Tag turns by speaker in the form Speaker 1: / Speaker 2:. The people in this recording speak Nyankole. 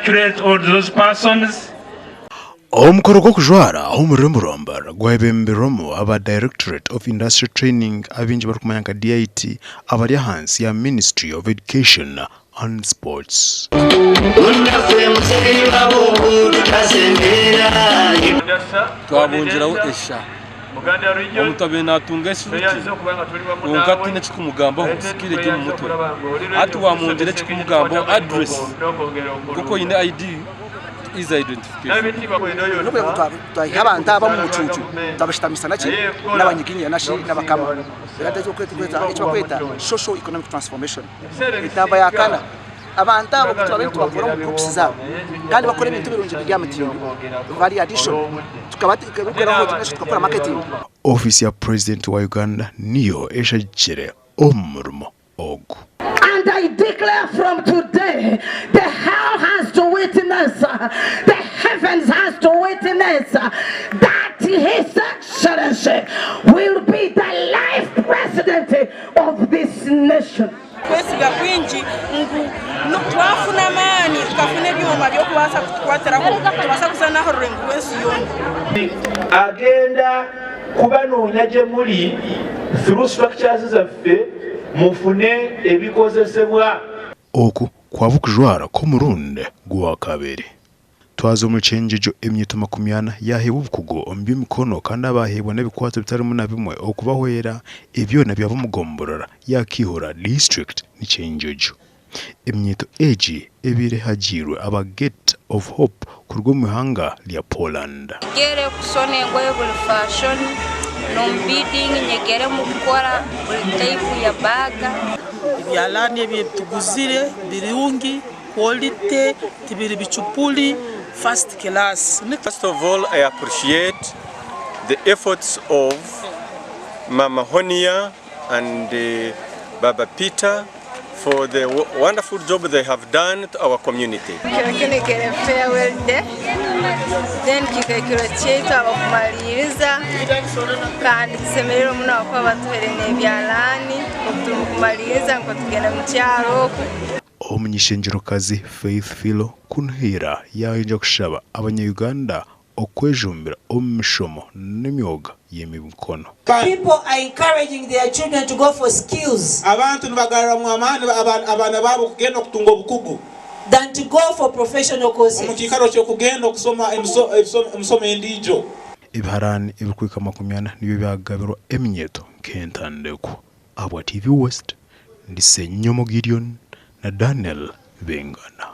Speaker 1: Congratulate all those persons.
Speaker 2: Omukoro gw'okujwara omururembo rwa Mbarara gwayebemberwamu aba Directorate of Industrial Training abaingi barikumanya nka DIT abari ahansi ya Ministry of Education and Sports.
Speaker 3: Twabongyeraho esha. Omuntu abaire natunga eshuruti kwonka tihaine ekirikumugambaho skill eri omu mutwe. Hati wamwongyera ekirikumugambaho address nk'oku oine ID is identification.
Speaker 4: N'okugira ngu twayiha abantu aba omu mucuucu twabashutamisa naki n'abanyiginya nashi n'abakama eki barikweta social economic transformation. Etamba ya kana, abantu abo ku turabe nitubakora omu groups zaabo kandi bakora ebintu birungi biri aha mutindo, value addition, tukaba tukakora marketing.
Speaker 2: Ofiisi ya Purezidenti wa Uganda niyo eshagikire omurimo ogu.
Speaker 5: And I declare from today, the hell has to witness, the heavens has to witness that His Excellency will be the life president of this nation.
Speaker 6: Kwesiga kwingi ngu twafuna amaani tukafuna ebyoma by'okubaasa kutukwatiraho tubaasa kuza n'aha rurengo rw'ensi yoona.
Speaker 7: Agenda kubanoonya gye muri through structures zaffe mufune ebikozesebwa.
Speaker 2: Oku kwaba okujwara kw'omurundi gwa kabiri. Twaza omuri Kyenjojo emyeto 40 yaaheebwa obukugu omu by'emikono kandi abaaheebwa n'ebikwato bitarimu na bimwe okubahwera ebyona byaba omu gomborora ya Kiihura District ni Kyenjojo. Eminyeto egi ebaire ehagiirwe aba Gate of Hope kuruga omu ihanga rya Poland.
Speaker 8: Nyegere kushona engoye buri fashoni, n'omu beading nyegeremu kukora buri type ya bag.
Speaker 9: Ebyaraani ebi ebituguzire birungi. Quality, tibiri bicupuri, first class.
Speaker 10: First of all I appreciate the efforts of Mama Honia and Baba Peter for the wonderful job they have done to our community.
Speaker 8: Kiro kinu kiri farewell day then kika ekiro kyaitu abakumaliiriza kandi tusemeriirwe muno habwokuba batuhaire n'ebyalaani obu turi kumaliiriza nukwo tugende mukyaro oku.
Speaker 2: Omuny'eishengyerokazi Faith Philo Kunhira yaayongyera kushaba abanya-Uganda okwejumbira omu mishomo n'emyoga y'emikono.
Speaker 11: People are encouraging their children to go for skills.
Speaker 12: Abantu nibagarramu amaani abaana baabo kugenda okutunga obukugu.
Speaker 11: Than to go for professional courses.
Speaker 12: Omu kiikaro ky'okugenda okusoma emisomo endiijo.
Speaker 2: Ebiharaani ebirikuhika 40 nibyo byagabirwa eminyeeto nk'entandikwa. Ahabwa TV West, ndi Ssenyomo Gideon na Daniel Bengana.